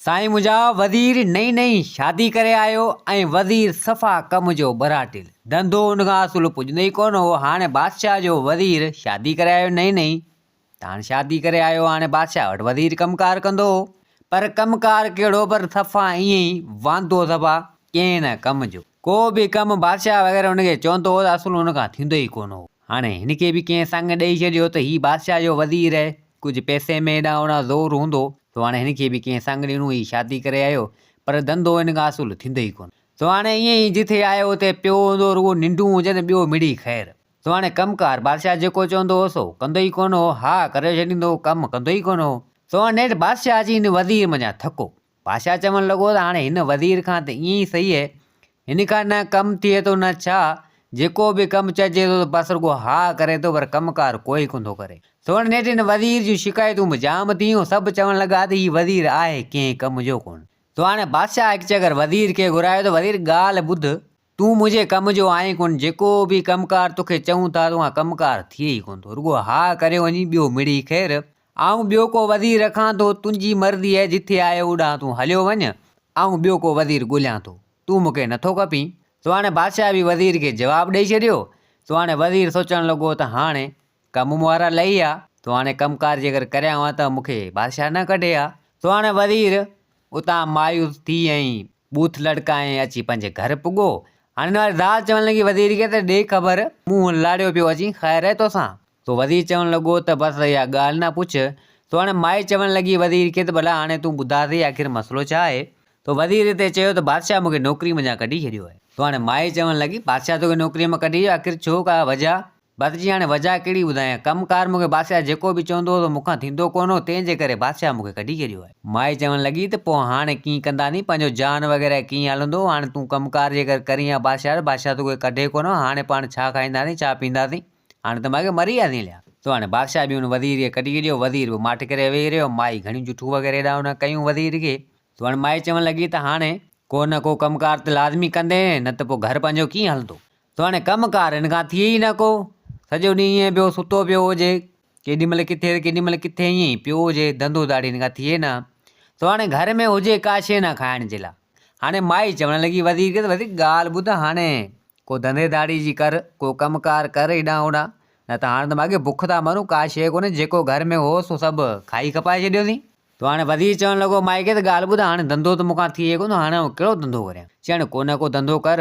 سائين منهنجا وزير نئين نئين شادي ڪري آيو ۽ وزير صفا ڪم جو ٻراٽيل ڌنڌو ان کان اصل پڄندو ئي ڪونه هو هاڻي بادشاهه جو وزير شادي ڪري آيو نئين نئين ته هاڻي شادي ڪري آيو هاڻي بادشاهه وٽ وزير ڪم ڪار ڪندو هو پر ڪم ڪار ڪهڙو پر صفا ائين ئي واندو صفا ڪنهن نه ڪم جو ڪو به ڪم بادشاهه وغيره ان کي چوندو هو ته اصل ان کان ٿيندو ئي ڪونه هو هاڻي هن کي به ڪنهن سڱ ڏئي ڇڏيو ته هي بادشاهه جو وزير آهي ڪجهه پئسي ۾ هيڏانهن هوڏانهن زور هوندو سو هاڻي هن کي به ڪنهن سڱ ڏنو هي شادي ڪري آيو پر ڌنڌو هن کان اصل ٿيندو ئي ڪونه. سو هاڻي ائين ئي جٿي آيو اتي پيو هوندو رڳو ننڊون هجن ٻيو مڙئي خير. سو هاڻي ڪم ڪار بادشاهه جيڪو چوندو هو سو ڪندو ئي ڪونه هو ها ڪري ڇڏيندو هو ڪم ڪندو ئي ڪونه هو. سو هاڻي نيٺ بادشاهه اچي هن وزير منجهان ٿڪو. بادشاهه چوڻ لڳو ته هاڻي هن وزير کان ته ائين ئي سهي آهي، هن کان نه ڪم ٿئي ٿو نه ڇا، جيڪو به ڪم چئجي ٿو ته بس رڳو ها ڪري ٿو پر ڪم ڪار ڪوئي ڪونه ٿو ڪري. سو هاڻي نيٺ هن وزير جون شڪايتون به جام ٿيون، سڀ چوڻ لڳا ته هي وزير آهي ڪنهن ڪم جو ڪونه. سو هاڻي بادشاهه هڪ چڪر وزير کي گهرايو ته وزير ڳالهه ٻڌ، تون منهنجي ڪم جو آهين ڪونه، جيڪو به ڪم ڪار توکي چئون ٿا تون کان ڪم ڪار ٿئي ئي ڪونه ٿو، رڳو ها ڪريو وڃين ٻيو مڙئي خير. آئون ٻيو ڪو وزير رکان ٿو، تنهنجي مرضي آهي جٿي آهي اوڏانهن تون هليو وڃ، آئون ٻيو ڪو وزير ڳوليان ٿو، تون مون کي نٿو کپين. سو هاڻي بادشاهه به وزير کي جواب ڏئي ڇڏيو. سو هاڻي وزير سوچڻ لڳو ته هاڻي ڪم مون وارا لهي ويا، سو هاڻي ڪم ڪار جيڪر ڪريان ها ته مون کي بادشاهه نه ڪڍي ها. سو هاڻي وزير اتان مايوس ٿي ۽ ٻوٿ لڙڪائي اچي پنهنجي گهر پڳو. هاڻي هن واري زال چوڻ لڳي وزير کي ته ڏي خبر منهن لاڙيو پيو اچين خير آهي توسان؟ سو وزير چوڻ لڳو ته بس اها ڳالهه نه پڇ. سو هاڻي مائي چوڻ لڳي وزير کي ته ڀلا هاڻي تون ٻڌاء سهي آخر مسئلو ڇا آهي؟ سو وزير هتي چيو ته بادشاهه مون کي نوڪري منجهان ڪڍي ڇڏيو آهي. سو هاڻي مائي چوڻ لڳي بادشاهه توکي نوڪريء مان ڪڍي ڇڏيو آخر ڇو ڪا وجهه؟ بس جي هاڻي وجهه ڪهڙي ٻڌايان ڪم ڪار مون کي بادشاهه جيڪو به چوندو هو سو مون کان ٿيندو ڪونه هو تنهن جي ڪري بادشاهه مون کي ڪڍي ڇڏيو آهي. مائي چوڻ لڳي ته پوء هاڻي ڪيئن ڪنداسين پنهنجو جان وغيره ڪيئن هلندو هاڻي تون ڪم ڪار جيڪر ڪرين ها بادشاهه ته بادشاهه توکي ڪڍي ڪونه هاڻي پاڻ ڇا کائينداسين ڇا پيئنداسين؟ هاڻي ته ماڳهين مري وياسين هليا. سو هاڻي بادشاهه به ان وزير کي ڪڍي ڇڏيو. وزير به ماٺ ڪري ويهي رهيو. مائي گهڻيون جٺون وغيره هيڏانهن هوڏانهن ڪيون وزير کي. سو هاڻي مائي چوڻ لڳي ته هاڻي ڪو نه ڪو ڪم ڪار ته لازمي ڪندين نه ته پوء گهر پنهنجو ڪيئن هلندو. سو هاڻي ڪم ڪار هن کان ٿئي ئي نه ڪو. سڄو ڏينهن ائين پيو ستو پيو هجي. ڪيڏي مهل ڪٿي ته ڪيڏي مهل ڪٿي ائين ئي پيو هجي. ڌنڌو ڌاڙي هن کان ٿئي نه. سو هاڻي گهر ۾ هجي ڪا شيء نه کائڻ جي لاء. هاڻي مائي چوڻ لڳي وزير کي ته وزير ڳالهه ٻڌ هاڻي ڪو ڌنڌي ڌاڙي جي ڪر، ڪو ڪم ڪار ڪر هيڏانهن هوڏانهن، نه ته هاڻ ته ماڳهين بک ٿا مرون، ڪا شيء ڪونهي، جيڪو گهر ۾ هو سو سڀ کائي کپائي ڇڏيوسين. ته هاڻي وزير چوڻ لڳو مائي کي ته ڳالهه ٻڌ هاڻي ڌنڌو ته مون کان ٿئي ڪونه، هاڻي آئون ڪهڙو ڌنڌو ڪريان؟ چي هاڻي ڪو نه ڪو ڌنڌو ڪر.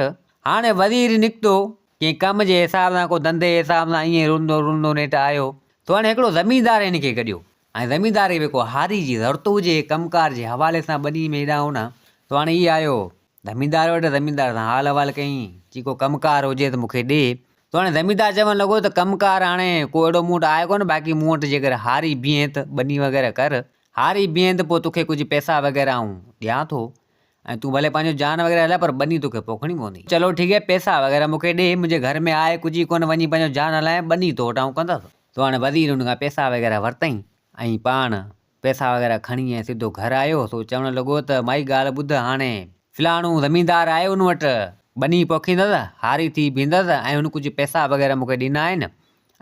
هاڻي وزير نڪتو، ڪنهن ڪم جي حساب سان، ڪو ڌنڌي جي حساب سان ائين رلندو رلندو نيٺ آيو ته هاڻي هڪڙو زميندار هن کي گڏيو ۽ زميندار کي به ڪو هاري جي ضرورت هجي، ڪم ڪار جي حوالي سان ٻني ۾ هيڏانهن هوڏانهن، ته هاڻي هي آيو زميندار وٽ زميندار سان حال احوال ڪيائين، چي ڪو ڪم ڪار هجي ته مون کي ڏي. ته هاڻي زميندار چوڻ لڳو ته ڪم ڪار هاڻي ڪو اهڙو مون وٽ آهي ڪونه، باقي مون وٽ جيڪر هاري بيهين ته ٻني وغيره ڪر، هاري بيهين ته پوء توکي ڪجهه پئسا وغيره آئون ڏيان ٿو ۽ تون ڀلي پنهنجو جان وغيره هلاء پر ٻني توکي پوکڻي پوندي. چلو ٺيڪ آهي پئسا وغيره مون کي ڏي، منهنجي گهر ۾ آهي ڪجهه ئي ڪونه وڃي پنهنجو جان هلايان ٻني تو وٽ آئون ڪندس. ته هاڻي وزير ان کان پئسا وغيره ورتائين ۽ پاڻ پئسا وغيره کڻي ۽ سڌو گهر آيو سو چوڻ لڳو ته مائي ڳالهه ٻڌ هاڻي فلاڻو زميندار آهي ان وٽ ٻني پوکيندس هاري ٿي بيهندس ۽ هن ڪجهه پئسا وغيره مون کي ڏنا آهن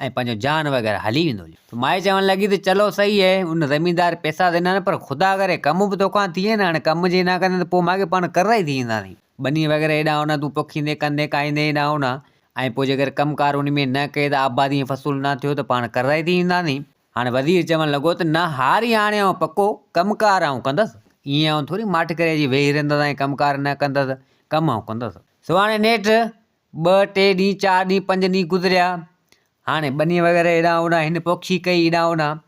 ۽ پنهنجو جان وغيره هلي ويندو ته مائي چوڻ لڳي ته چلو صحيح آهي ان زميندار پئسا ڏنا آهن پر خدا ڪري ڪم به توکان ٿئي نه هاڻي ڪم جي نه ڪندين ته پوء ماڳهين پاڻ قرضائي ٿي وينداسين ٻني وغيره هيڏانهن هوڏانهن تون پوکيندين ڪندين ڪاهيندين هيڏانهن هوڏانهن ۽ پوء جيڪر ڪم ڪار ان ۾ نه ڪئي ته آبادي ۽ فصل نه ٿيو ته پاڻ قرضائي ٿي وينداسين. هاڻي وزير چوڻ لڳو ته نه هاري هاڻي آئون پڪو ڪم ڪار آئون ڪندس، ائين آئون ٿوري ماٺ ڪري اچي ويهي رهندس ۽ ڪم ڪار نه ڪندس، ڪم آئون ڪندس. سو هاڻي نيٺ ٻه ٽي ڏينهن چار ڏينهن پنج ڏينهن گذريا، هاڻي ٻني وغيره هيڏانهن هوڏانهن هن پوکي ڪئي هيڏانهن هوڏانهن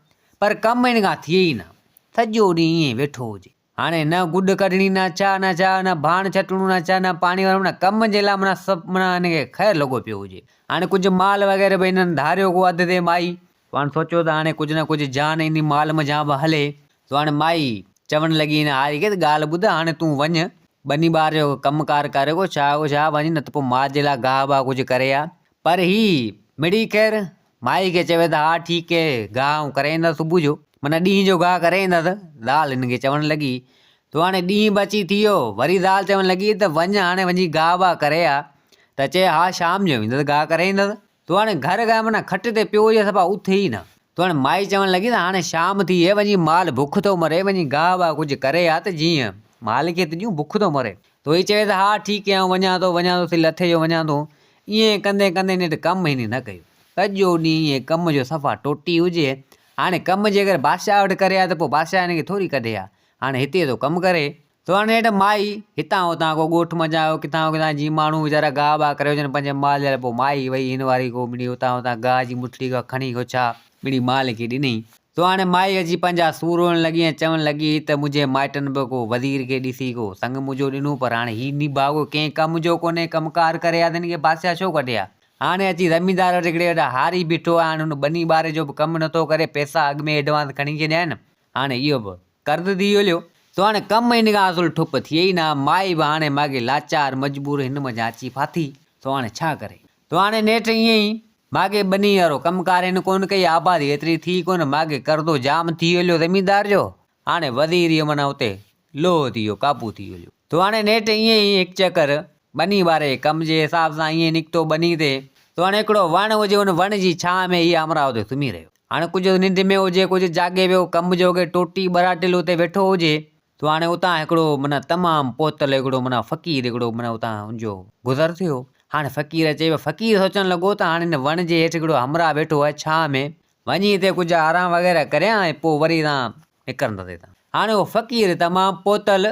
پر ڪم هن کان ٿئي ئي نه، سڄو ڏينهن ائين ويٺو هجي. هاڻي نه گڏ ڪڍڻي نه ڇا نه ڇا نه ڀاڻ ڇٽڻو نه ڇا نه پاڻي وارو معنيٰ ڪم جي لاء معنيٰ سڀ معنيٰ هن کي خير لڳو پيو هجي. هاڻي ڪجهه مال وغيره به هنن ڌاريو ڪو اڌ تي مائي پاڻ سوچيو ته هاڻي ڪجهه نه ڪجهه جان انهي مال منجهان به هلي. سو هاڻي مائي چوڻ لڳي هن هاري کي ته ڳالهه ٻڌ هاڻي تون وڃ ٻني ٻار جو ڪم ڪار ڪر ڪو ڇا ڪو ڇا وڃ نه ته پوء مال جي لاء گاهه باهه ڪجهه ڪري آ. پر هي مڙئي خير مائي کي چوي ته ها ٺيڪ اهي گاهه آئون ڪري ايندس صبح جو معنيٰ ڏينهن جو گاهه ڪري ايندس. زال هن کي چوڻ لڳي ته هاڻي ڏينهن به اچي ٿي ويو. وري زال چوڻ لڳي ته وڃ هاڻي وڃي گاهه باهه ڪري آ. ته چئي ها شام جو ويندس گاهه ڪري ايندس. ته هاڻي گهر گاهه معنيٰ کٽ تي پيو هجي صفا اٿي ئي نه. ته هاڻي مائي چوڻ لڳي ته هاڻي شام ٿي وئي وڃي مال بک ٿو مري وڃي گاهه واهه ڪجهه ڪري آ ته جيئن مال کي ته ڏيون بک ٿو مري. ته هي چوي ته ها ٺيڪ آهي آئون وڃان ٿو وڃان ٿو سي لٿي جو وڃان ٿو. ائين ڪندي ڪندي نيٺ ڪم هن نه ڪيو. سڄو ڏينهن ائين ڪم جو صفا ٽوٽي هجي. هاڻي ڪم جيڪر بادشاهه وٽ ڪري ها ته پوء بادشاهه هن کي ٿوري ڪڍي ها. هاڻي هتي ٿو ڪم ڪري. ته هاڻي نيٺ مائي هتان هتان ڪو ڳوٺ منجهان آيو ڪٿان ڪٿان جيئن ماڻهو ويچارا گاهه باهه ڪريو هجن پنهنجي مال جا لاء پوء مائي وئي هن واري ڪو مڙئي اتان هتان گاهه جي مٺڙي ڪا کڻي ڪو ڇا مڙئي مال کي ڏنئي. ته هاڻي مائي اچي پنهنجا سور روئڻ لڳي ۽ چوڻ لڳي ته منهنجي مائٽن به ڪو وزير کي ڏسي ڪو سڱ منهنجو ڏنو پر هاڻي هي نڀاڳو ڪنهن ڪم جو ڪونهي ڪم ڪار ڪري ها ته هن کي بادشاهه ڇو ڪڍي ها. هاڻي اچي زميندار وٽ هڪڙي وٽ هاري بيٺو آهي هاڻي هن ٻني ٻاري جو به ڪم نٿو ڪري پئسا اڳ ۾ ايڊوانس کڻي ڇڏيا آهن هاڻي اهو به قرض ٿي هليو سو هاڻي ڪم هن کان اصل ٺپ ٿئي ئي نه مائي به هاڻي ماڳهين لاچار مجبور هن منجهان اچي ڦاٿي سو هاڻي ڇا ڪري سو هاڻي نيٺ ائين ئي ماڳهين ٻني وارو ڪم ڪار هن ڪونه ڪئي آبادي ايتري ٿي ڪونه ماڳهين قرضو جام ٿي هليو زميندار جو هاڻي وزير اهو معنيٰ اتي لوهه ٿي ويو، قابو ٿي ويو. تو هاڻي نيٺ ائين ئي هڪ چڪر ٻني واري ڪم جي حساب سان ائين نڪتو ٻني تي تو هاڻي هڪڙو وڻ هجي ان وڻ جي ڇانء ۾ هي همراهه اتي سمهي رهيو. هاڻي ڪجهه ننڊ ۾ هجي ڪجهه جاڳي ويو ڪم جو ڪي ٽوٽي ٻراٽيل اتي ويٺو هجي تو هاڻي اتان هڪڙو معنيٰ تمام پهتل هڪڙو معنيٰ فقير هڪڙو معنيٰ اتان ان جو گذر ٿيو. هاڻي فقير اچي ويو فقير سوچڻ لڳو ته هاڻي هن وڻ جي هيٺ هڪڙو همراهه ويٺو آهي ڇانء ۾ وڃي هتي ڪجهه آرام وغيره ڪريان ۽ پوء وري هتان نڪرندس هتان. هاڻي اهو فقير تمام پهتل،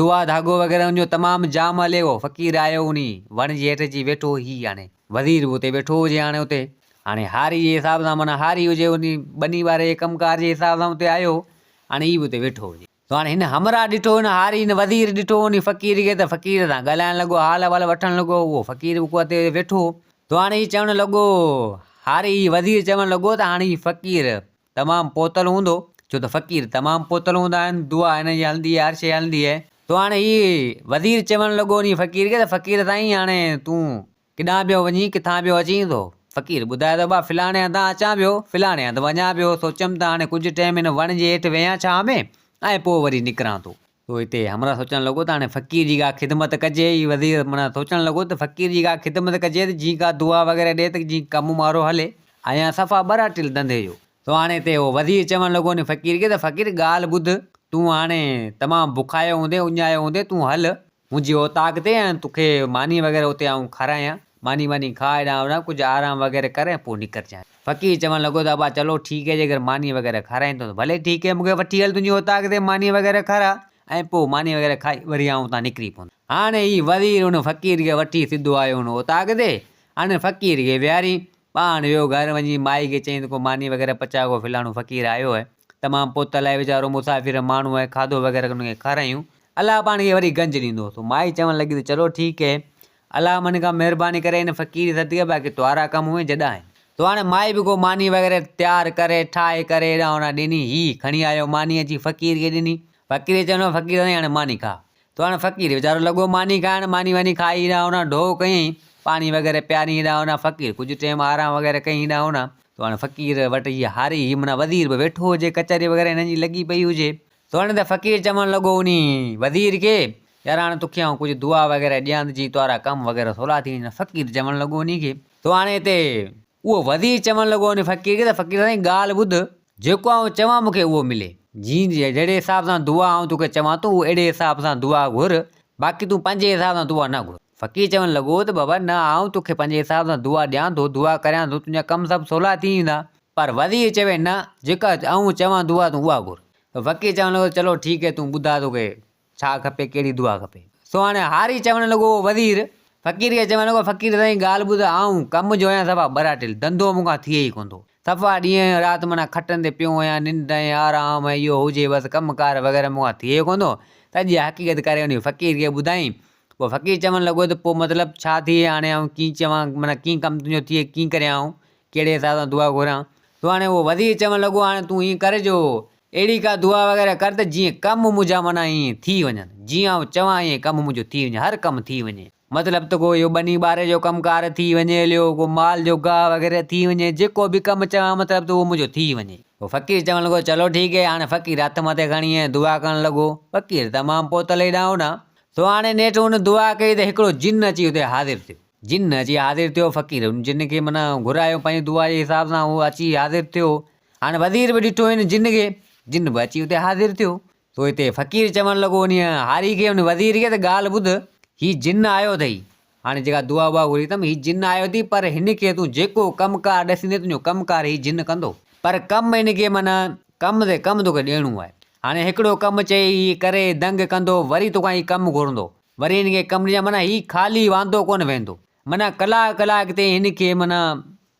دعا ڌاڳو وغيره ان جو تمام جام هلي، اهو فقير آيو انهي وڻ جي هيٺ اچي ويٺو، هي هاڻي وزير به اتي ويٺو هجي هاڻي اتي هاڻي هاري جي حساب سان معنيٰ هاري هجي انهي ٻني واري جي ڪم ڪار جي حساب سان اتي آيو هاڻي هي به اتي ويٺو هجي. ته هاڻي هن همراهه ڏٺو هن هاري هن وزير ڏٺو انهي فقير کي ته فقير سان ڳالهائڻ لڳو حال احوال وٺڻ لڳو اهو فقير به اتي ويٺو ته هاڻي هي چوڻ لڳو هاري هي وزير چوڻ لڳو ته هاڻي هي فقير تمام پهتل هوندو ڇو ته فقير تمام پهتل هوندا آهن دعا هن جي هلندي آهي هر شيء هلندي آهي ته هاڻي هي وزير چوڻ لڳو انهي فقير کي ته فقير سائين هاڻي تون ڪيڏانهن پيو وڃين، ڪٿان پيو اچين ٿو؟ فقير ٻڌايو ته ابا فلاڻي هنڌان اچان پيو، فلاڻي هنڌ وڃان پيو، سوچيم ته هاڻي ڪجهه ٽيم هن وڻ جي هيٺ ويهان ڇانء ۾ ۽ پوء وري نڪران ٿو. سو هتي همراهه سوچڻ لڳو ته هاڻي فقير جي ڪا خدمت ڪجي، هي وزير معنيٰ سوچڻ لڳو ته فقير جي ڪا خدمت ڪجي ته جيئن ڪا دعا وغيره ڏي ته جيئن ڪم مارو هلي. آهيان صفا ٻراٽيل ڌنڌي جو. سو هاڻي هتي هو وزير چوڻ لڳو ان فقير کي ته فقير ڳالهه ٻڌ، تون هاڻي تمام بکايو هوندين، اڃايو هوندين، تون هل، منهنجي اوطاق تي ۽ توکي ماني وغيره اتي آئون کارايان، ماني واني کاء هيڏانهن هوڏانهن ڪجهه آرام وغيره ڪر ۽ پوء نڪرجانء. فقير چوڻ لڳو ته ابا چلو ٺيڪ هي جيڪر ماني وغيره کارائين ٿو ته ڀلي ٺيڪ هي مون کي وٺي هل تنهنجي اوطاق تي ماني وغيره کاراء ۽ پوء ماني وغيره کائي وري آئون اتان نڪري پوندس. هاڻي هي وزير ان فقير کي وٺي سڌو آيو ان اوطاق تي، هاڻي فقير کي ويهاري پاڻ ويو گهر وڃي مائي کي چيائين ته ڪو ماني وغيره پچاء ڪو فلاڻو فقير آيو آهي تمام پهتل آهي ويچارو مسافر ماڻهو آهي کاڌو وغيره ان کي کارايون الله پاڻ کي وري گنج ڏيندو سو مائي چوڻ لڳي ته چلو ٺيڪ هي الله من کان مهرباني ڪري هن فقير جي صدقي باقي توارا ڪم هئين جڏا آهن تو هاڻي مائي به ڪو ماني وغيره تيار ڪري ٺاهي ڪري هيڏانهن هوڏانهن ڏني هي کڻي آيو ماني اچي فقير کي ڏني فقير کي چوڻ لڳو فقير سائين هاڻي ماني کاء تو هاڻي فقير ويچارو لڳو ماني کائڻ، ماني واني کائي هيڏانهن هوڏانهن ڍوء ڪيائين، پاڻي وغيره پيارين هيڏانهن هوڏانهن فقير ڪجهه ٽيم آرام وغيره ڪيائين هيڏانهن هوڏانهن تو هاڻي فقير وٽ هي هاري هي معنيٰ وزير به ويٺو هجي ڪچهري وغيره هنن جي لڳي پئي هجي تو هاڻي ته فقير چوڻ لڳو انهي وزير کي يار هاڻي توکي آئون ڪجهه دعا وغيره ڏيان ته جيئن توارا ڪم وغيره سولا ٿي وڃن فقير چوڻ لڳو انهي کي تو هاڻي هتي اهو وزير چوڻ لڳو ان فقير کي ته فقير سائين ڳالهه ٻڌ، جيڪو آئون چوان مون کي اهو ملي. جيئن جهڙي حساب سان دعا آئون توکي چوان ٿو اهڙي حساب سان دعا گهر، باقي تون پنهنجي حساب سان دعا نه گهر. فقير چوڻ لڳو ته بابا نه آئون توکي پنهنجي حساب سان دعا ڏيان ٿو، دعا ڪريان ٿو، تنهنجا ڪم سڀ سولا ٿي ويندا. پر وزير چوي نه جيڪا آئون چوان دعا تون اها گهر. ته فقير چوڻ لڳو ته چلو ٺيڪ هي تون ٻڌاء توکي ڇا کپي ڪهڙي دعا کپي. سو هاڻي هاري چوڻ لڳو وزير فقير کي چوڻ لڳو فقير سائين ڳالهه ٻڌ آئون ڪم جو آهيان صفا ٻراٽيل ڌنڌو مون کان ٿئي ئي ڪونه ٿو صفا ڏينهن رات معنيٰ کٽن تي پيو آهيان ننڊ ۽ آرام ۽ اهو هجي بس ڪم ڪار وغيره مون کان ٿئي ڪونه ٿو سڄي حقيقت ڪري انهي فقير کي ٻڌائين پوء فقير چوڻ لڳو ته پوء مطلب ڇا ٿئي هاڻي آئون ڪيئن چوان معنيٰ ڪيئن ڪم تنهنجو ٿئي ڪيئن ڪريان آئون ڪهڙي حساب سان دعا گهران سو هاڻي اهو وزير چوڻ لڳو هاڻي تون ائين ڪر جو اهڙي ڪا دعا وغيره ڪر ته جيئن ڪم منهنجا معنيٰ ائين ٿي وڃن، جيئن آئون چوان ائين ڪم منهنجو ٿي وڃي، هر ڪم ٿي وڃي. مطلب ته ڪو اهو ٻني ٻاري جو ڪم ڪار ٿي وڃي هليو، ڪو مال جو گاهه وغيره ٿي وڃي، جيڪو به ڪم چوان مطلب ته اهو منهنجو ٿي وڃي. پوء فقير چوڻ لڳو چلو ٺيڪ هي، هاڻي فقير هٿ مٿي کڻي ائين دعا ڪرڻ لڳو. فقير تمام پهتل هيڏانهن هوڏانهن. سو هاڻي نيٺ هن دعا ڪئي ته هڪڙو جن اچي اتي حاضر ٿيو. جن اچي حاضر ٿيو، فقير ان جن کي معنيٰ گهرايو پنهنجي دعا جي حساب سان اهو اچي حاضر ٿيو. هاڻي وزير به ڏٺو هن جن کي، جن به اچي اتي حاضر ٿيو. سو هتي فقير چوڻ لڳو انهيء هاري کي، ان وزير کي ته ڳالهه ٻڌ، هي جن آيو اٿئي. هاڻي جيڪا دعا وعا گهري اٿم، هي جن آيو اٿئي، پر هن کي تون جيڪو ڪم ڪار ڏسيندين، تنهنجو ڪم ڪار هي جن ڪندو. پر ڪم هن کي معنيٰ ڪم تي ڪم توکي ڏيڻو آهي. هاڻي هڪڙو ڪم چئي هي ڪري دنگ ڪندو، وري توکان هي ڪم گهرندو. وري هن کي ڪم ڏجان معنيٰ هي خالي واندو ڪونه ويهندو. معنيٰ ڪلاڪ ڪلاڪ تائين هن کي معنيٰ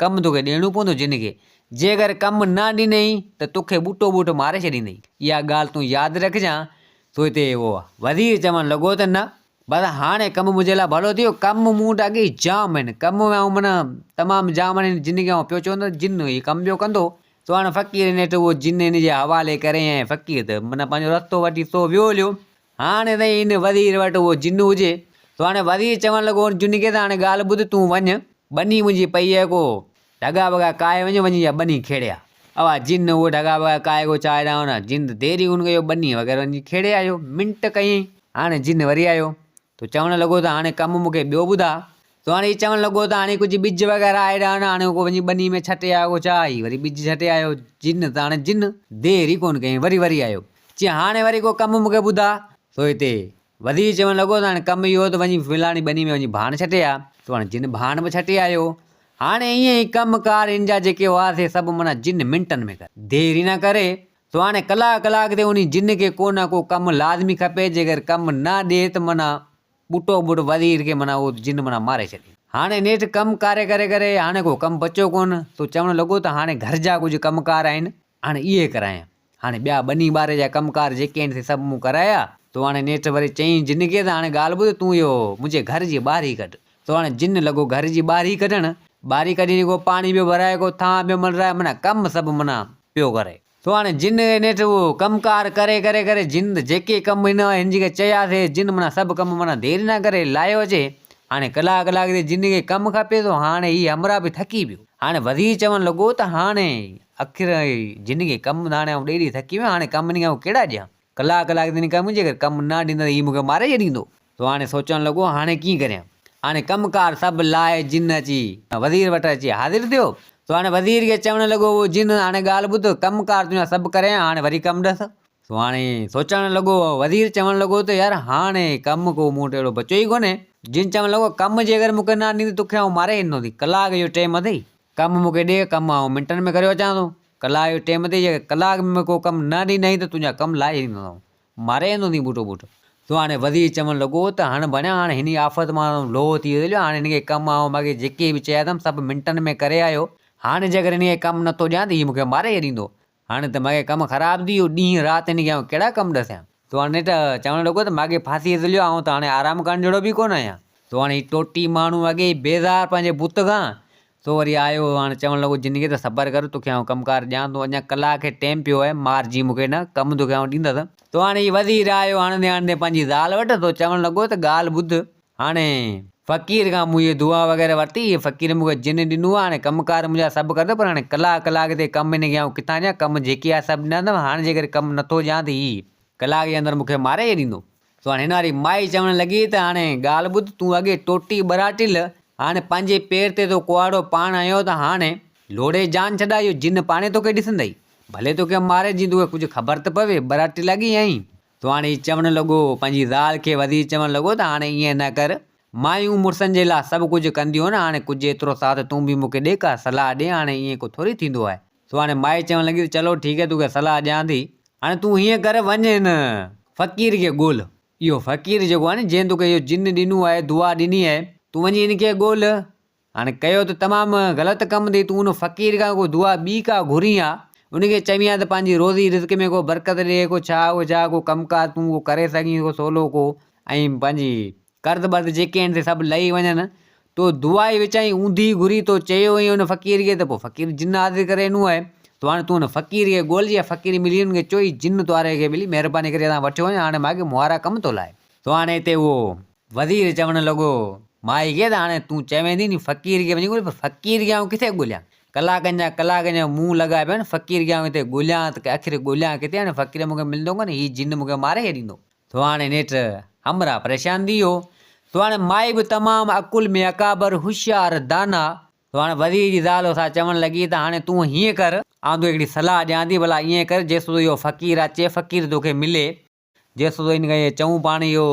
ڪم توکي ڏيڻو پوندو جن کي. جيڪر ڪم نه ڏنئي ته توکي ٻوٽو ٻوٽ ماري ڇڏيندئي. اها ڳالهه تون ياد رکجان. سو هتي اهو وزير چوڻ لڳو ته نه بس هاڻي ڪم منهنجي لاء ڀلو ٿي ويو. ڪم مون وٽ اڳي ئي جام آهن. ڪم آئون معنيٰ تمام جام آهن جن کي آئون پيو چوندس جن هي ڪم پيو ڪندو. سو هاڻي فقير نيٺ اهو جن هن جي حوالي ڪري ۽ فقير ته معنيٰ پنهنجو رستو وٺي سو ويو هليو. هاڻي سائين ان وزير وٽ اهو جن هجي. سو هاڻي وزير چوڻ لڳو ان جن کي ته هاڻي ڳالهه ٻڌ تون وڃ ٻني منهنجي پئي آهي ڪو ڍڳا وڳا ڪاهي وڃ وڃي اها ٻني کيڙي آ. اها جن اهو ڍڳا وڳا ڪاهي ڪو چاهي ڏانهن نه جن ته دير ئي ڪونه ڪئي اهو ٻني وغيره وڃي کيڙي آيو منٽ ڪيائين هاڻي جن وري آيو ته چوڻ لڳو ته هاڻي ڪم مون کي ٻيو ٻڌاء. ته هاڻي هي چوڻ لڳو ته هاڻي ڪجهه ٻج وغيره آهي ڏانهن هاڻي ڪو وڃي ٻني ۾ ڇٽي آيو ڪو ڇا هي وري ٻج ڇٽي آيو جن ته هاڻي جن دير ئي ڪونه ڪيائين وري وري آيو چي هاڻي وري ڪو ڪم مون کي ٻڌاء. سو هتي وزير چوڻ لڳو ته هاڻي ڪم اهو ته وڃي فلاڻي ٻني ۾ وڃي ڀاڻ ڇٽي آ. سو هاڻي جن ڀاڻ به ڇٽي آيو. هاڻي ائين ئي ڪم ڪار هن جا جيڪي هئا سي سڀ معنيٰ جن منٽن ۾ ڪري. دير ئي نه ڪري. سو هاڻي ڪلاڪ ڪلاڪ تي انهي جن کي ڪو نه ڪو ڪم لازمي کپي، جيڪر ڪم نه ڏي ته معنيٰ ٻوٽو ٻوٽ وزير کي معنيٰ اهو جن معنيٰ ماري ڇڏي. هاڻي نيٺ ڪم ڪاري ڪري ڪري هاڻي ڪو ڪم بچيو ڪونه، سو چوڻ لڳو ته هاڻي گهر جا ڪجهه ڪم ڪار آهن، هاڻي اهي ڪرايان. هاڻي ٻيا ٻني ٻاري جا ڪم ڪار جيڪي آهن سي سڀ مون ڪرايا. سو هاڻي نيٺ وري چيائين جن کي ته هاڻي ڳالهه ٻڌ تون اهو منهنجي گهر جي ٻاري ڪڍ. سو هاڻي جن لڳو گهر جي ٻاري ڪڍڻ. ٻاري ڪڍي ڪو پاڻي پيو ڀرائي ڪو ٿانء پيو ملرائي معنيٰ ڪم سڀ معنيٰ پيو ڪري. سو هاڻي جن نيٺ اهو ڪم ڪار ڪري ڪري ڪري جن جيڪي ڪم هن هن جي چيا سي جن معنيٰ سڀ ڪم معنيٰ دير نه ڪري لاهيو اچي. هاڻي ڪلاڪ ڪلاڪ تي جن کي ڪم کپي ٿو هاڻي هي همراهه به ٿڪي پيو. هاڻي وزير چوڻ لڳو ته هاڻي اکر جن کي ڪم هاڻي آئون ڏئي ڏئي ٿڪي ويو آهيان هاڻي ڪم هن کي آئون ڪهڙا ڏيان. ڪلاڪ ڪلاڪ تي هن ڪم جيڪر ڪم نه ڏيندس ته هي مون کي ماري ڇڏيندو. سو هاڻي سوچڻ لڳو هاڻي ڪيئن ڪريان. هاڻي ڪم ڪار سڀ لاهي جن اچي وزير وٽ اچي حاضر ٿيو. سو هاڻي وزير کي چوڻ لڳو او جن هاڻي ڳالهه ٻڌ ڪم ڪار تنهنجا سڀ ڪري آيان هاڻي وري ڪم ڏس. سو هاڻي سوچڻ لڳو وزير چوڻ لڳو ته يار هاڻي ڪم ڪو مون وٽ اهڙو بچيو ئي ڪونهي. جن چوڻ لڳو ڪم جيڪر مون کي نه ڏيندين توکي آئون ماري ڇڏيندوسين ڪلاڪ جو ٽيم اٿئي ڪم مون کي ڏي ڪم آئون منٽن ۾ ڪريو اچان ٿو. ڪلاڪ جو ٽيم اٿئي جيڪر ڪلاڪ ۾ ڪو ڪم نه ڏيندين ته تنهنجا ڪم لاهي ڇڏيندوسانو ماري ويندوسين ٻوٽو ٻوٽ. سو هاڻي وزير چوڻ لڳو ته هڻ بڻيا هاڻي هن آفت مان لوهه ٿي ويو هاڻي هن کي ڪم آئون باقي جيڪي به چيا اٿم سڀ منٽن ۾ ڪري آيو هاڻي جيڪر هن کي ڪم نٿو ڏيان ته هي مون کي ماري ڇڏيندو هاڻي ته ماڳهين ڪم خراب ٿي ويو ڏينهن رات هن کي آئون ڪهڙا ڪم ڏسيان. سو هاڻي نيٺ چوڻ لڳو ته ماڳهين ڦاسي هليو آئون ته هاڻي آرام ڪرڻ جهڙو به ڪونه آهيان. سو هاڻي هي ٽوٽي ماڻهو اڳي ئي بيزار پنهنجي بت کان سو وري آيو هاڻي چوڻ لڳو جن کي ته صبر ڪر توکي آئون ڪم ڪار ڏيان ٿو اڃا ڪلاڪ کي ٽيم پيو آهي مارجي مون کي نه ڪم توکي آئون ڏيندس. سو هاڻي هي وزير آيو هڻندي هڻندي پنهنجي زال وٽ سو چوڻ لڳو ته ڳالهه ٻڌ هاڻي فقير کان مون هيء دعا وغيره ورتي هيء فقير مون کي جن ڏنو آهي هاڻي ڪم ڪار منهنجا سڀ ڪندو پر هاڻي ڪلاڪ ڪلاڪ تي ڪم هن کي آئون ڪٿان ڏيان ڪم جيڪي آهي سڀ ڏنا اٿم هاڻي جيڪڏهن ڪم نٿو ڏيان ته هي ڪلاڪ جي اندر مون کي ماري ڇڏيندو. سو هاڻي هن واري مائي چوڻ لڳي ته هاڻي ڳالهه ٻڌ، تون اڳي ٽوٽي ٻراٽيل، هاڻي پنهنجي پير تي تو ڪهاڙو پاڻ هنيو ته هاڻي لوڙهي جان ڇڏاء، اهو جن پاڻهي توکي ڏسندئي، ڀلي توکي ماري جيئن توکي ڪجهه خبر ته پوي، ٻراٽيل اڳي آهين. سو هاڻي هي چوڻ لڳو، پنهنجي زال کي وزير چوڻ لڳو ته هاڻي ائين نه ڪر، مايون مڙسن جي لاء سڀ ڪجهه ڪنديون آهن، هاڻي ڪجهه ايترو ساٿ تون به مون کي ڏي، ڪا صلاح ڏي، هاڻي ائين ڪو ٿوري ٿيندو آهي. سو هاڻي مائي چوڻ لڳي ته چلو ٺيڪ آهي توکي صلاح ڏيان ٿي. هاڻي تون هيئن ڪر وڃ هن فقير کي ڳول. اهو فقير جيڪو آهي نه جنهن توکي اهو جن ڏنو آهي دعا ڏني آهي تون وڃي هن کي ڳول. هاڻي ڪيو ته تمام غلط ڪم اٿئي تون ان فقير کان ڪو دعا ٻي ڪا گهرين ها ان کي چوين ها ته پنهنجي روزي رزق ۾ ڪو برڪت ڏي ڪو ڇا ڪو ڇا ڪو ڪم ڪار تون ڪو ڪري سگهين ڪو سولو ڪو ۽ پنهنجي قرض برض جيڪي آهن سي سڀ لهي وڃن. تو دعا ئي وچان اونڌي گهري تو چيو ائين ان فقير کي ته پوء فقير جن حاضر ڪري ڏنو آهي. تو هاڻي تون ان فقير کي ڳول جي فقير ملي ان کي چو هي جن تواري کي ملي مهرباني ڪري اسان وٺيو وڃ هاڻي ماڳهين مهارا ڪم ٿو لاهي. تو هاڻي هتي اهو وزير چوڻ لڳو مائي کي ته هاڻي تون چوين ٿي ان فقير کي وڃي ڳول پر فقير کي آئون ڪٿي ڳوليان. ڪلاڪن جا ڪلاڪ جو منهن لڳا پيا آهن فقير کي آئون هتي ڳوليان ته آخر ڳوليان ڪٿي هاڻي فقير مون کي ملندو ڪونه هي جن مون کي ماري ڇڏيندو. سو هاڻي نيٺ همراهه پريشان ٿي ويو. سو هاڻي مائي به تمام عقل ۾ اڪابر، هوشيار، دانا. ته هاڻي وزير جي زال سا چوڻ لڳي ته هاڻي تون هيئن ڪر، آئون توکي هڪڙي صلاح ڏيان ٿي، ڀلا ائين ڪر جيستائين اهو فقير اچي، فقير توکي ملي، جيستائين ان کي چئون پاڻ اهو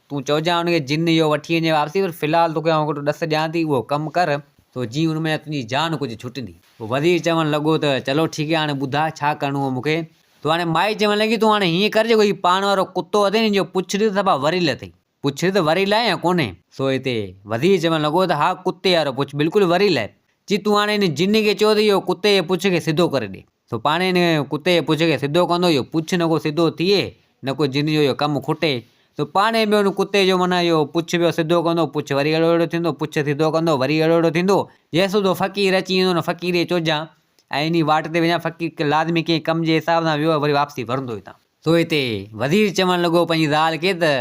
تون چئجان ان کي جن اهو وٺي وڃي واپسي پر في الحال توکي آئون هڪڙو ڏس ڏيان ٿي اهو ڪم ڪر تو جيئن ان ۾ تنهنجي جان ڪجهه ڇٽندي. پوء وزير چوڻ لڳو ته چلو ٺيڪ آهي هاڻي ٻڌاء ڇا ڪرڻو هو مون کي. تو هاڻي مائي چوڻ لڳي تون هاڻي هيئن ڪر جيڪو هي پاڻ وارو ڪتو اٿئي ان جو پڇ ڏي ته صفا وريل اٿئي. پڇ ڏي ته وريل آهي يا ڪونهي. سو هتي وزير چوڻ لڳو ته ها ڪتي وارو پڇ بلڪل وريل آهي. چي تون هاڻي ان جن کي چئو ته اهو ڪتي جي پڇ کي سڌو ڪري ڏي. سو پاڻ ان ڪتي جي پڇ کي سڌو ڪندو، اهو پڇ نه ڪو سڌو ٿئي، نه ڪو جن جو اهو ڪم کٽي. سو پاڻ به ان ڪتي جو معنيٰ اهو پڇ پيو سڌو ڪندو، پڇ وري اهڙو اهڙو ٿيندو، پڇ سڌو ڪندو، وري اهڙو اهڙو ٿيندو. جيسودو فقير اچي ايندو ان فقير کي چوجان ۽ انهي واٽ تي وڃان، فقير لازمي ڪنهن ڪم جي حساب سان ويو آهي، وري واپسي ورندو هتان. سو هتي وزير چوڻ لڳو پنهنجي زال کي ته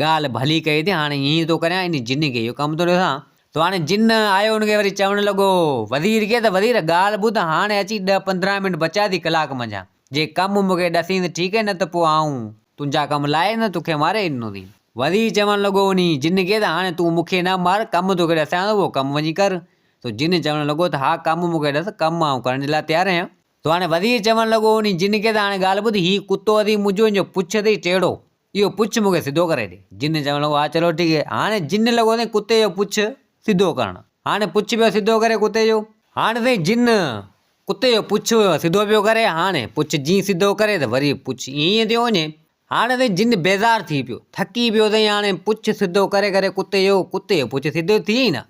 ڳالهه ڀلي ڪئي اٿئي، هاڻي ائين ئي ٿو ڪريان، انهي جن کي اهو ڪم ٿو ڏسان. سو هاڻي جن آيو ان کي وري چوڻ لڳو وزير کي ته وزير ڳالهه ٻڌ هاڻي اچي ڏهه 15 منٽ بچيا ٿي ڪلاڪ منجهان، جي ڪم مون کي ڏسين ته ٺيڪ نه ته پوء آئون تنهنجا ڪم لاهي نه توکي ماري ڏنو ٿي. وزير چوڻ لڳو انهي جن کي ته هاڻي تون مون کي نه مار، ڪم توکي ڏسايان ٿو اهو ڪم وڃي ڪر. سو جن چوڻ لڳو ته ها ڪم مون کي ڏس، ڪم آئون ڪرڻ جي لاء تيار آهيان. سو هاڻي وزير چوڻ لڳو انهي جن کي ته هاڻي ڳالهه ٻڌ، هي ڪتو اٿئي منهنجو، ان جو پڇ اٿئي ٽيڙو، اهو پڇ مون کي سڌو ڪري ڏي. جن چوڻ لڳو ها چلو ٺيڪ هي. هاڻي جن لڳو سائين ڪتي جو پڇ سڌو ڪرڻ. هاڻي پڇ پيو سڌو ڪري ڪتي جو. هاڻي سائين جن ڪتي جو پڇ سڌو پيو ڪري. هاڻي پڇ جين سڌو ڪري ته وري پڇ ائين ئي ٿيو وڃي. هاڻي سائين جن بيزار ٿي پيو. ٿڪي پيو سائين هاڻي پڇ سڌو ڪري ڪري ڪتي جو، ڪتي جو پڇ سڌو ٿئي ئي نه.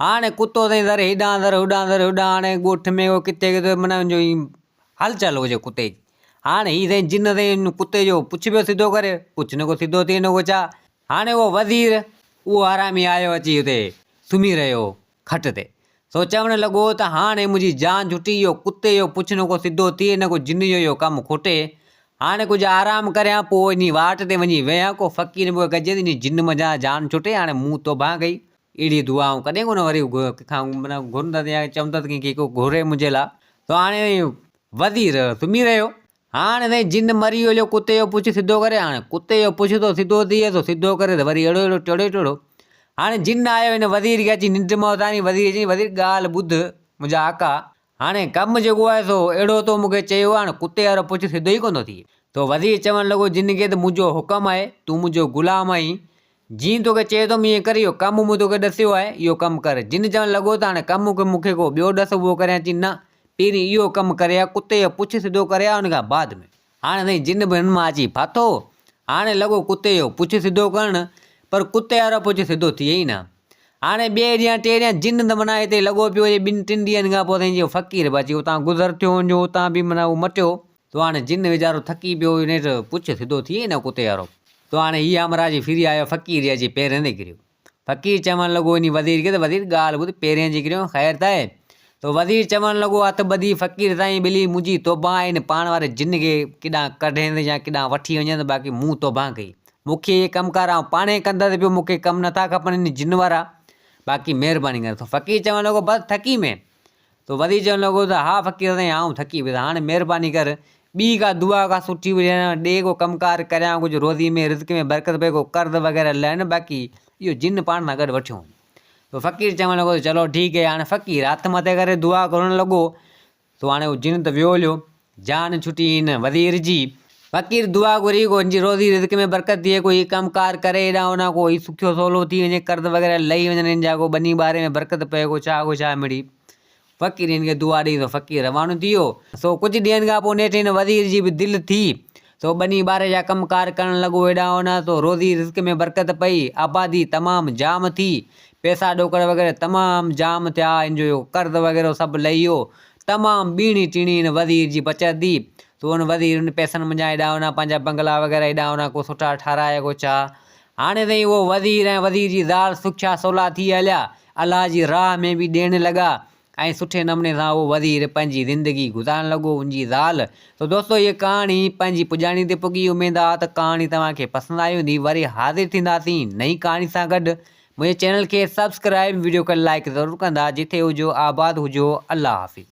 هاڻي ڪتو سائين ذري هيڏانهن ذري هوڏانهن ذري هوڏانهن هاڻي ڳوٺ ۾ ڪٿي ڪٿي معنيٰ ان جو ائين هلچل هجي ڪتي جي. هاڻي هي سائين جن سائين ان ڪتي جو پڇ پيو سڌو ڪري، پڇ نه ڪو سڌو ٿئي نه ڪو ڇا. هاڻي اهو وزير، اهو حرامي آيو اچي اتي سمهي رهيو کٽ تي. سو چوڻ لڳو ته هاڻي منهنجي جان ڇٽي، اهو ڪتي جو پڇ نه ڪو سڌو ٿئي نه ڪو جن جو اهو ڪم کٽي. هاڻي ڪجهه آرام ڪريان، پوء انهي واٽ تي وڃي ويهان، ڪو فقير مون کي گڏجي ته انهي جن منجهان جان ڇٽي. هاڻي مون توبهه ڪئي، اهڙي دعا آئون ڪڏهن ڪونه وري ڪنهن کان معنيٰ گهرندس يا چوندس ڪنهن کي ڪو گهري منهنجي لاء. سو هاڻي وزير سمهي رهيو. هاڻي سائين جن مري ويو ڪتي جو پڇ سڌو ڪري. هاڻي ڪتي جو پڇ ٿو سڌو ٿئي سو سڌو ڪري ته وري اهڙو اهڙو ٽيڙو ٽيڙو. هاڻي جن آيو هن وزير کي اچي ننڊ مان اٿاريائين. وزير چيائين وزير ڳالهه ٻڌ منهنجا آقا. هاڻي ڪم جيڪو آهي سو اهڙو تو مون کي چيو آهي هاڻي ڪتي وارو پڇ سڌو ئي ڪونه ٿو ٿئي. سو وزير چوڻ لڳو جن کي ته منهنجو حڪم آهي تون منهنجو غلام آهين جيئن توکي چئي ٿو ائين ڪر، اهو ڪم مون توکي ڏسيو آهي، اهو ڪم ڪر. جن چوڻ لڳو ته هاڻي ڪم مون کي ڪو ٻيو ڏس اهو ڪريان؟ چي نه، پهرين اهو ڪم ڪري آ، ڪتي جو پڇ سڌو ڪري آ، ان کان بعد ۾. هاڻي سائين جن به هن مان اچي ڦاٿو. هاڻي لڳو ڪتي جو پڇ سڌو ڪرڻ، پر ڪتي وارو پڇ سڌو ٿئي ئي نه. هاڻي ٻئي ڏينهن ٽئين ڏينهن جن ته معنيٰ هتي لڳو پيو هجي، ٻن ٽن ڏينهن کان پوء سائين جي فقير به اچي اتان گذر ٿيو هن جو، اتان به معنيٰ هو مٽيو. سو هاڻي جن ويچارو ٿڪي پيو هو، نيٺ پڇ سڌو ٿئي ئي نه ڪتي وارو. تو هاڻي هي همراهه جي ڦري آيو فقير جي اچي پيرين تي ڪريو. فقير چوڻ لڳو انهي وزير کي ته وزير ڳالهه ٻڌ پيرين جي ڪريو خير ته آهي. تو وزير چوڻ لڳو هٿ ٻڌي فقير سائين ٻلي منهنجي توبهه آهي هن پاڻ واري جن کي ڪيڏانهن ڪڍين يا ڪيڏانهن وٺي وڃين باقي مون توبهه ڪئي. مون کي اهي ڪم ڪار آئون پاڻهي ڪندس پيو مون کي ڪم نٿا کپن انهي جن وارا باقي مهرباني ڪر. تو فقير چوڻ لڳو بس ٿڪي مين. تو وري چوڻ لڳو ته ها فقير سائين آئون ٿڪي پيس هاڻي مهرباني ڪر ٻي ڪا دعا ڪا سٺي هجي ڏي ڪو ڪم ڪار ڪريان ڪجهه روزي ۾ رزق ۾ برڪت پئي ڪو قرض وغيره لهن باقي اهو جن پاڻ سان گڏ وٺيو وڃ. تو فقير چوڻ لڳو ته چلو ٺيڪ هي هاڻي فقير هٿ مٿي ڪري دعا گهرڻ لڳو تو هاڻي اهو جن ته ويو هليو جان ڇٽي هن وزير جي. فقير دعا گهري ڪو هن جي روزي رزق ۾ برڪت ٿئي ڪو هي ڪم ڪار ڪري هيڏانهن هوڏانهن ڪو هي سکيو سولو ٿي وڃي قرض وغيره لهي وڃن هن جا ڪو ٻني ٻاري ۾ برڪت پئي ڪو ڇا ڪو ڇا مڙئي فقير هن کي دعا ڏئي سو فقير روانو ٿي ويو. سو ڪجهه ڏينهن کان پوء نيٺ هن وزير جي به دل ٿي سو ٻني ٻاري جا ڪم ڪار ڪرڻ لڳو هيڏانهن هوڏانهن سو روزي رزق ۾ برڪت پئي آبادي تمام جام ٿي پئسا ڏوڪڙ وغيره تمام جام ٿيا هن جو قرض وغيره سڀ لهي ويو تمام ٻيڻي ٽيڻي هن وزير جي بچت ٿي، سو ان وزير انهن پئسن منجهان هيڏانهن هوڏانهن پنهنجا بنگلا وغيره هيڏانهن هوڏانهن ڪو سٺا ٺهرايا ڪو ڇا. هاڻي تائين اهو وزير ۽ وزير جي زال سکيا سولا ٿي هليا، الله جي راهه ۾ به ڏيڻ لڳا ۽ سٺي نموني سان اهو وزير پنهنجي زندگي گذارڻ لڳو ان جي زال. سو دوستو هيء ڪهاڻي پنهنجي پڄاڻي تي پڳي اميد آ ته ڪهاڻي توهان کي پسند آئي هوندي وري حاضر ٿينداسين نئين ڪهاڻي سان گڏ. منهنجي چينل کي سبسڪرائب وڊيو کي لائيڪ ضرور ڪندا جتي هجو آباد هجو الله حافظ.